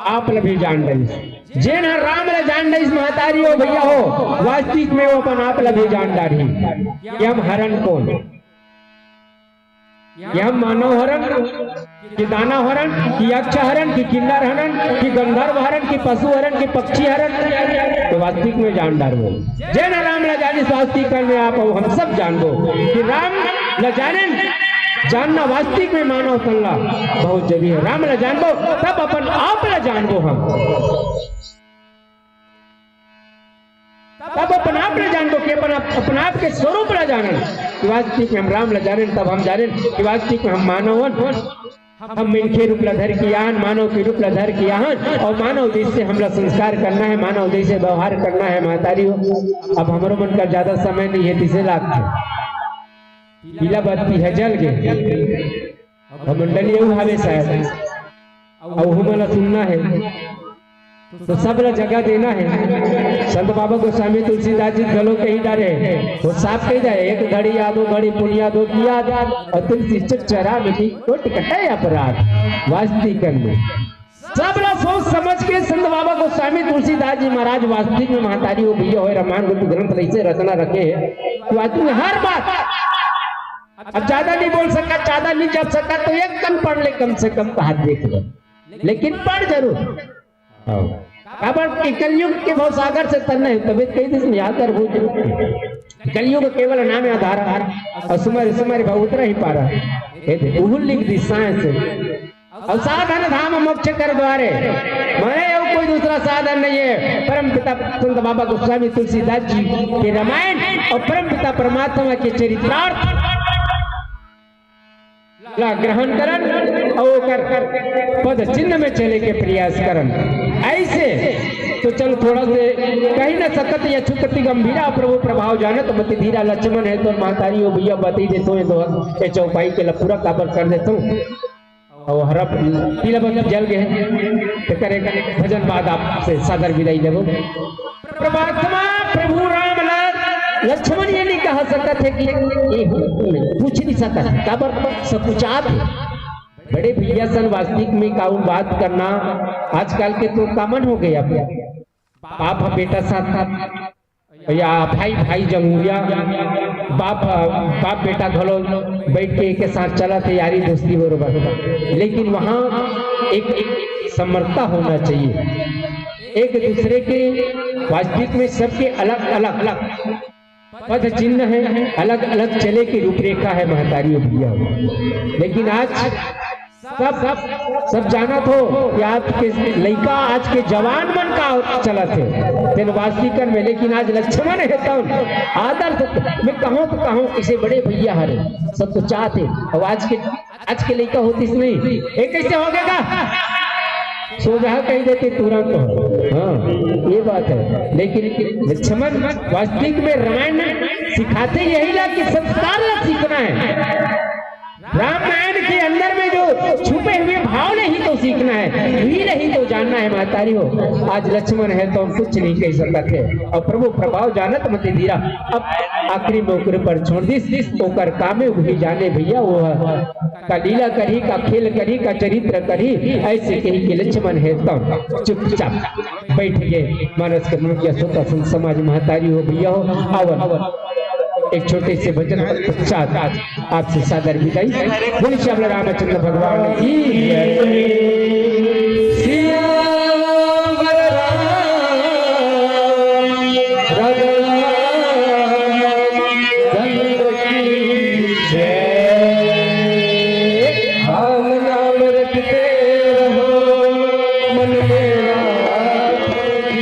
आप ला भी जान डरिस। जेन ह राम ला जान डरिस महतारी हो भैया हो, वास्तविक में वो अपन आप ला भी जान डारही कि हम हरन कोन, कि हम मानव हरन, कि दानव हरन, कि यक्ष हरन, कि किन्नर हरन, कि गंधर्व हरन, कि पशु हरन, कि पक्षी हरन, तो वास्तविक में जान डारबो। जेन ह राम ला जानिस वास्तविक में आप अउ हम सब जानबो कि राम ला जानेन, जानना वास्तविक में मानव तन ला बहुत जरूरी है। राम ला जानबो तब अपन आप ला जानबो हम। तब अपन आप ला जानबो कि अपन आप, अपन आप के स्वरूप ला जानन कि वास्तविक में हम राम ला जानेन, तब हम जानेन कि वास्तविक में हम मानव हन, हम मनखे रूप ला धर के आहन, मानव के रूप ला धर के आहन, अउ मानव जइसे हमला संस्कार करना है, मानव जइसे व्यवहार करना है। महतारी हो, अब हमरो मन का ज्यादा समय नहीं है, तीसे लागथे पीला बत्ती ह जल गे, अब मंडली अउ हावे शायद, अउ ओहू मन ला सुनना हे, तो सब ला जगह देना हे। संत बाबा गोस्वामी तुलसीदास जी घलो कहि डारे हे, वो साफ कहि डारे, एक घड़ी याद, दो घड़ी पुनिया, दो किया याद, अउ तुलसी चुप चरा मिटी कोटि कटे अपराध। वास्तविक में सब ला सोच समझ के संत बाबा गोस्वामी तुलसीदास जी महाराज वास्तविक में महतारी हो भैया होय, रामायण रूपी ग्रंथ ला अइसे रचना रखे हे कि वास्तविक में हर बात, अब ज्यादा नहीं बोल सकत, ज्यादा नहीं जप सकत, तो एक कन पढ़ ले कम से कम, हाथ देख ले, लेकिन पढ़ जरूर। हाँ। काबर कि कलयुग के भवसागर से तरना हे, तबे कहि दिस, याद कर वो जो कलयुग केवल नामे आधार, अउ सुमरि सुमरि भव उतरहि पारा। ये दे, उहू लिख दिस साँय से। अउ साधन धाम मोक्ष कर द्वारे, माने अउ कोई दूसरा साधन नहीं है। परम पिता संत बाबा गोस्वामी तुलसीदास जी के रामायण अउ परम पिता परमात्मा के चरितार्थ ला ग्रहण करन अउ ओकर पद चिन्ह में चले के प्रयास करन। अइसे तो चलो थोड़ा से कहि न सकत या छुकति गंभीरा, प्रभु प्रभाव जानत मति धीरा। लक्ष्मण हे तोर महतारी हो भैया, बतई देथों ये दोहा, ये चौपाई के ला पूरा काबर कर देथों। अउ हरा पीला बत्ती जल गे हे, तेकर एक भजन बाद आपसे सादर विदाई लेबो। परमात्मा प्रभु राम ला लक्ष्मण ये नहीं कहा सकत हे कि ये हो, पूछ नहीं सकत हे, काबर सकुचात हे। बड़े भैया सन वास्तविक में काऊ बात करना आजकल के तो कॉमन हो गया। बाप ह बेटा साथ, या भाई भाई जंगुरिया, बाप, बाप बेटा घलो बैठ के एक साथ चलत हे यारी दोस्ती बरोबर, लेकिन वहाँ एक, एक समरसता होना चाहिए। एक दूसरे के वास्तविक में सबके अलग अलग पद चिन्ह हे, अलग अलग चले के रूपरेखा हे महतारी अउ भैया। लेकिन आज सब, सब, सब जानत हो कि आज के लइका, आज के जवान मन का चलत हे तेन वास्तविकन में, लेकिन आज लक्ष्मण हे तौन आदर से मैं कहूँ तो कहूँ, इसे बड़े भैया हरे, सब तो चाहत हे। अउ आज के, आज के लइका होतिस नहीं, ये कैसे हो गया? सोझा कह देते तुरंत हो। हाँ, ये बात हे। लेकिन लक्ष्मण वास्तविक में रामायण सिखाथे यही ला कि संस्कार ला सीखना हे। रामायण के अंदर में जो छुपे हुए भाव नहीं तो सीखना हे, वीर ही तो जानना हे महतारी हो। आज लक्ष्मण हे तो हम कुछ नहीं कह सकत हे। अउ प्रभु प्रभाव जानत मति धीरा, अब आखिरी में ओकरे पर छोड़ दिस, ओकर कामे वही जाने भैया, वो का लीला करही, का खेल करही, का चरित्र करही, ऐसे कहि के लक्ष्मण हे तो चुपचाप बैठ गे। मानस के मुखिया श्रोता संत समाज महतारी हो भैया हो, आवन एक छोटे से भजन पश्चात आपसे सादर विदाई। बोलिए श्याम रामचंद्र भगवान की जय। सियावर रामचंद्र की जय। राम नाम रटते रहो मन में राम की।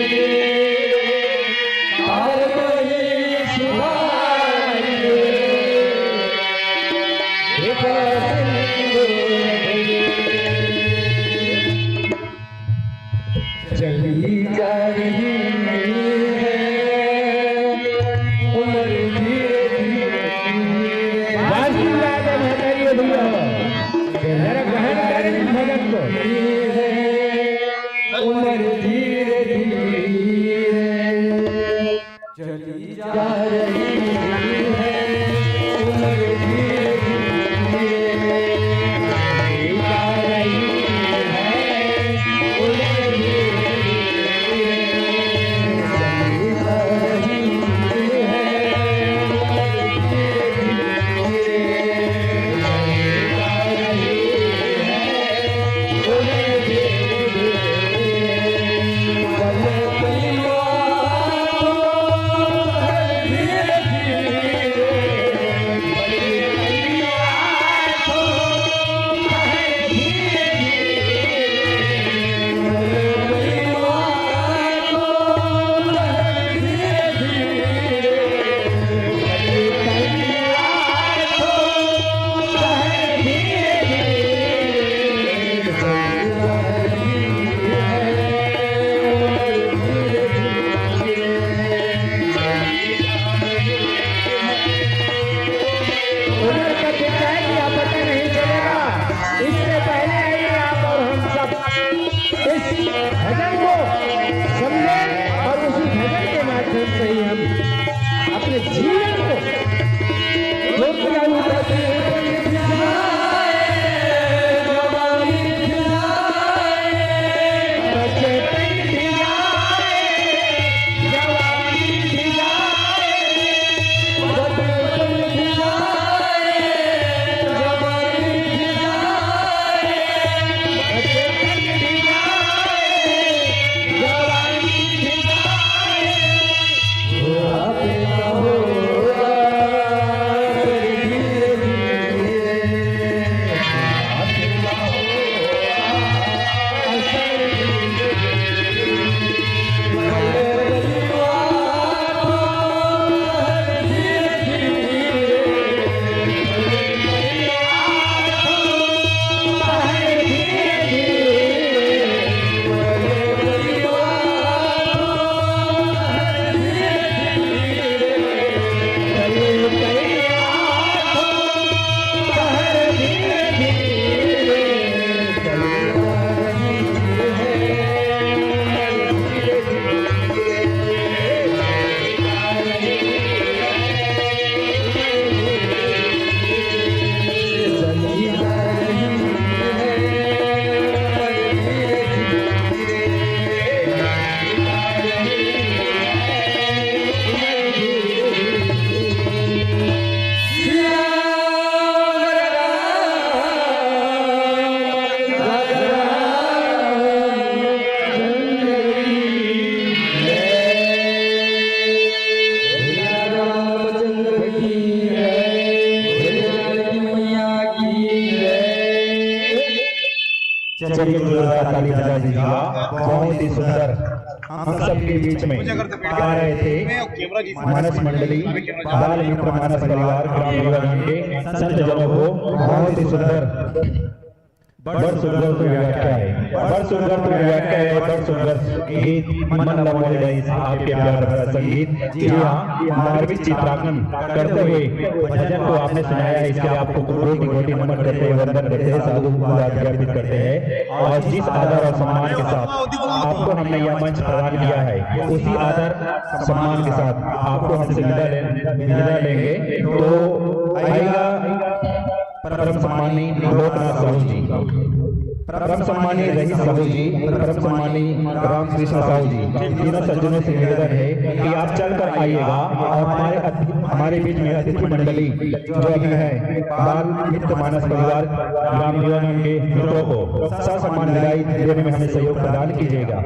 चली जा रही है उम्र धीरे धीरे। वाह जी वाह, जय महतारी हो भैया। जरा ग्रहण करें इस भजन को। उम्र धीरे धीरे चली जा रही है, उम्र धीरे धीरे चली जा रही है, उम्र धीरे धीरे चली जा रही है, उम्र धीरे धीरे उम्र का कितना है कि आप पता नहीं चलेगा। इससे पहले आइए आप और हम सब इस भजन को समझें और उसी भजन के माध्यम से ही हम अपने जीवन को जोरदार ताली बजा दीजिएगा। बहुत ही सुंदर हम सबके बीच में आ रहे थे मानस मंडली, बाल मित्र मानस परिवार, ग्राम युवा गण के संत जनों को। बहुत ही सुंदर, बड़ सुंदर तो व्याख्या है, बड़ सुंदर तो व्याख्या है, बड़ सुंदर गीत मन ला मोहि डाइस आपके प्यार भरा संगीत। जी हाँ, मार्मिक चित्रांकन करते हुए भजन को आपने सुनाया है, इसके लिए आपको कोटि कोटि नमन करते हैं, वंदन करते हैं, साधुवाद ज्ञापित करते हैं। और जिस आदर और सम्मान के साथ आपको हमने यह मंच प्रदान किया है, उसी आदर सम्मान के साथ आपको हमसे विदा ले, विदा लेंगे। तो आइएगा परम सम्मानी लोकनाथ साहू जी, परम सम्मानी रईस साहू जी, परम सम्मानी रामकृष्ण साहू जी, तीनों सज्जनों से निवेदन है कि आप चलकर आइएगा और हमारे अति-, हमारे बीच में अतिथि मंडली जो अभी है, बाल मित्र मानस परिवार ग्राम युवागण के मित्रों को ससम्मान विदाई देने में हमें सहयोग प्रदान कीजिएगा।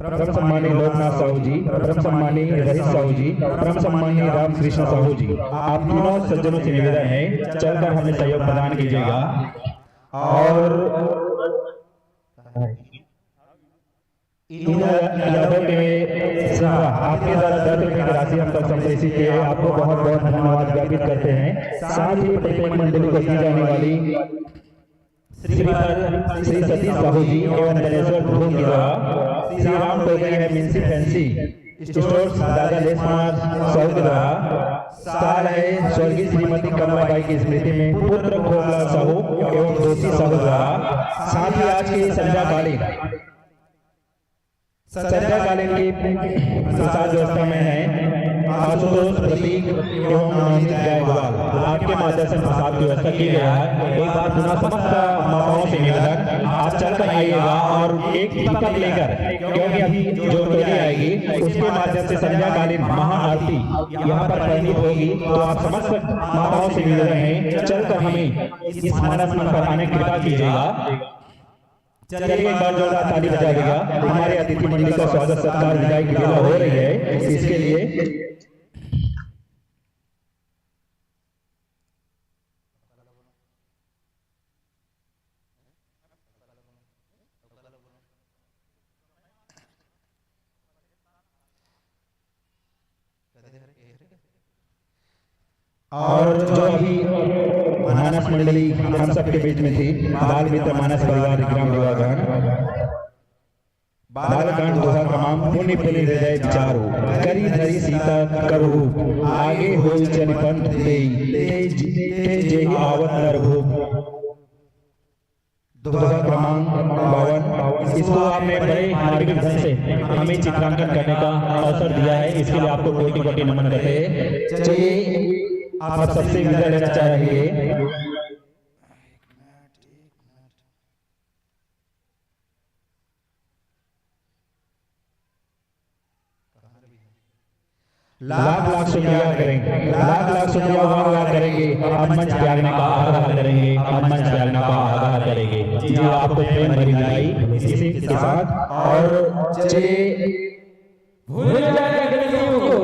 परम सम्मानी लोकनाथ साहू जी, परम सम्मानी रईस साहू जी, परम सम्मानी रामकृष्ण साहू जी, आप तीनों सज्जनों से निवेदन है, चलकर हमें सहयोग प्रदान कीजिएगा। और इन यादों के सिवा आपके द्वारा दस रुपये की राशि हम तक संप्रेषित किए हैं, आपको बहुत बहुत धन्यवाद ज्ञापित करते हैं। साथ ही प्रत्येक मंडली को दी जाने वाली श्रीमान श्री सतीश साहू जी एवं धनेश्वर ध्रुव के द्वारा, श्री राम टोकरी है मिंसी फैंसी स्टोर्स, दादा लेस कुमार साहू के द्वारा, साल है स्वर्गीय श्रीमती कमलाबाई की स्मृति में पुत्र खोखला साहू एवं दोषी साहू द्वारा, साथ ही आज के संध्याकालीन संध्याकालीन की प्रसाद व्यवस्था में है आशुतोष प्रतीक एवं नवनीत जायसवाल, आपके माध्यम से प्रसाद की व्यवस्था की गई है। एक बार पुनः समस्त माताओं से निवेदन, आप चलकर आइएगा और एक दीपक लेकर, क्योंकि अभी जो टोली आएगी उसके माध्यम से संध्याकालीन महाआरती यहाँ पर परिणित होगी। तो आप समस्त माताओं से निवेदन है, चलकर हमें इस मानस मंच पर आने की कृपा कीजिएगा। चलिए, एक बार जोरदार ताली बजा देगा। हमारे अतिथि मंडली का स्वागत सत्कार विदाई की बेला हो रही है, इसके लिए और जो अभी मानस मंडली हम सबके बीच में थी, बाल मित्र मानस परिवार ग्राम युवा गण, बालकांड दोहा क्रमांक पुनि पुनि हृदय विचारो, करी धरी सीता कर रूप, आगे होई चली पंथ देई, ते जे-, ते जेहि आवत नर भूप। दोहा क्रमांक बावन। इसको आपने बड़े मार्मिक ढंग से हमें चित्रांकन करने का अवसर दिया है, इसके लिए आपको कोटि कोटि नमन करते हैं। चलिए, आप सबसे विदा लेना चाहेंगे। लाख लाख शुक्रिया करेंगे, लाख लाख शुक्रिया वाह वाह करेंगे। अब मंच त्यागने का आग्रह करेंगे, अब मंच त्यागने का आग्रह करेंगे। जी, आपको प्रेम भरी विदाई इसी के साथ। और चलिए, भूल जाना गलतियों को,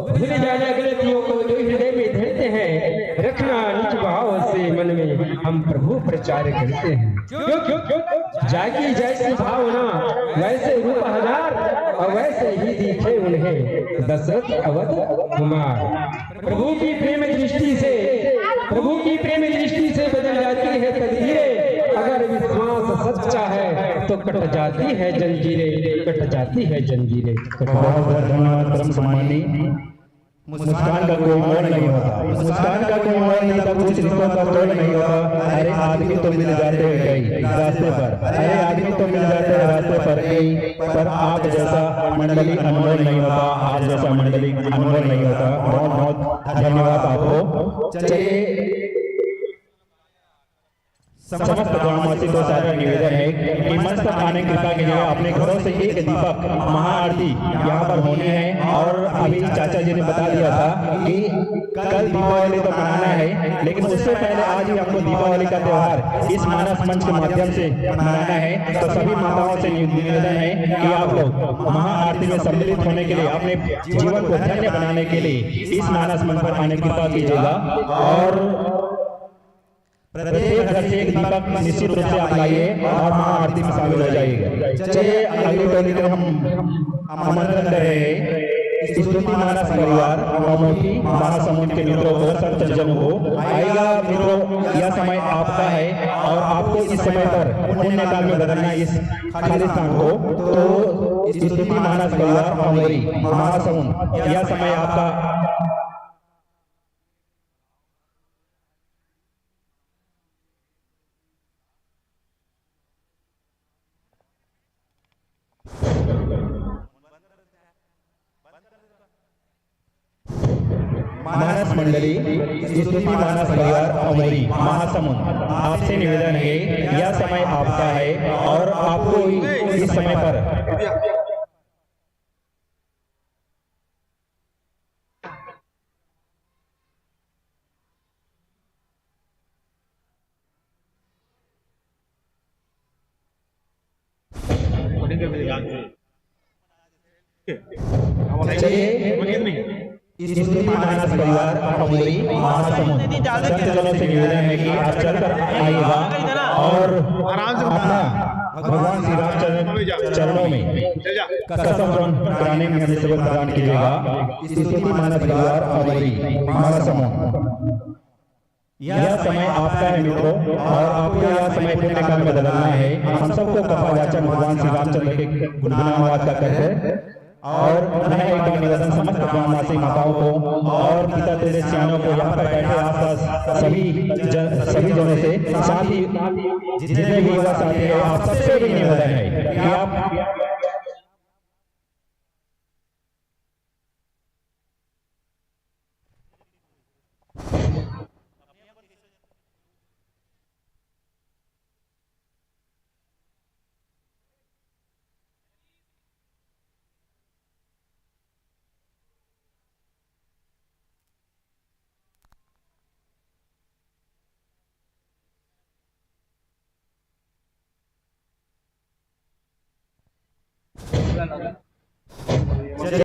भूल जाना गलतियों को जो हृदय में धरते हैं, रखना निज भाव से मन में, हम प्रभु प्रचार करते हैं। क्यों, क्यों, क्यों? जाकी जैसी भावना, वैसे रूप हजार, और वैसे ही दिखे उन्हें दशरथ अवध कुमार। प्रभु की प्रेम दृष्टि से, प्रभु की प्रेम दृष्टि से बदल जाती है तकदीरें। अगर विश्वास सच्चा है तो कट जाती है जंजीरें, कट जाती है जंजीरें। बहुत बहुत धन्यवाद परम सम्मानी। मुस्कान का कोई मोल नहीं होता, मुस्कान का कोई मोल नहीं होता, कुछ रिश्तों का तोल नहीं होता। अरे आदमी तो मिल जाते हैं कई रास्ते पर, अरे आदमी तो मिल जाते हैं रास्ते पर कई, पर आप जैसा मंडली अनमोल नहीं होता, आप जैसा मंडली अनमोल नहीं होता। बहुत बहुत धन्यवाद आपको। चलिए, समस्त ग्रामवासी को सादर निवेदन है कि मंच तक आने की कृपा कीजिए। अपने घरों से एक दीपक महाआरती यहाँ पर होनी है। और अभी चाचा जी ने बता दिया था कि कल दीपावली तो मनाना है, लेकिन उससे पहले आज ही हमको दीपावली का त्यौहार इस मानस मंच के माध्यम से मनाना है। तो सभी माताओं से नि-, निवेदन है कि आप लोग महाआरती में सम्मिलित होने के लिए, अपने जीवन को धन्य बनाने के लिए इस मानस मंच पर आने की कृपा कीजिएगा। और प्रत्येक घर से एक दीपक निश्चित रूप से आप लाइए और महाआरती में शामिल हो जाइए। चलिए, अगली टोली को हम आमंत्रण दे रहे हैं। स्तुति मानस परिवार अमोठी महासमुंद के मित्रों को, सब जन को आइएगा। मित्रों, यह समय आपका है और आपको इस समय पर पुण्य काल में बदलना है इस खाली स्थान को। तो स्तुति मानस परिवार अमोरी महासमुंद, यह समय आपका। मानस मंडली, स्तुति मानस परिवार अमोरी महासमुंद, आपसे निवेदन है, यह समय आपका है और आपको इस समय पर चलिए, स्तुति मानस परिवार अमोरी महासमुंद, संत जनों से निवेदन है कि आप चलकर आइएगा और आराम से अपना भगवान श्री रामचंद्र चरणों में कसम ग्रहण कराने में हमें सेवा प्रदान कीजिएगा। स्तुति मानस परिवार अमोरी महासमुंद। यह समय आपका है मित्रों, और आपको यह समय पुण्य काल में बदलना है। हम सबको कपावाचन भगवान श्री रामचंद्र के गुणगान वाद का कहते हैं। और मैं एक बार निवेदन समस्त ग्रामवासी माताओं को और पिता तेरे सियानों को, यहाँ पर बैठे आसपास सभी जन, सभी जनों से, साथ ही जितने भी युवा साथी हैं, आप सबसे भी निवेदन है कि आप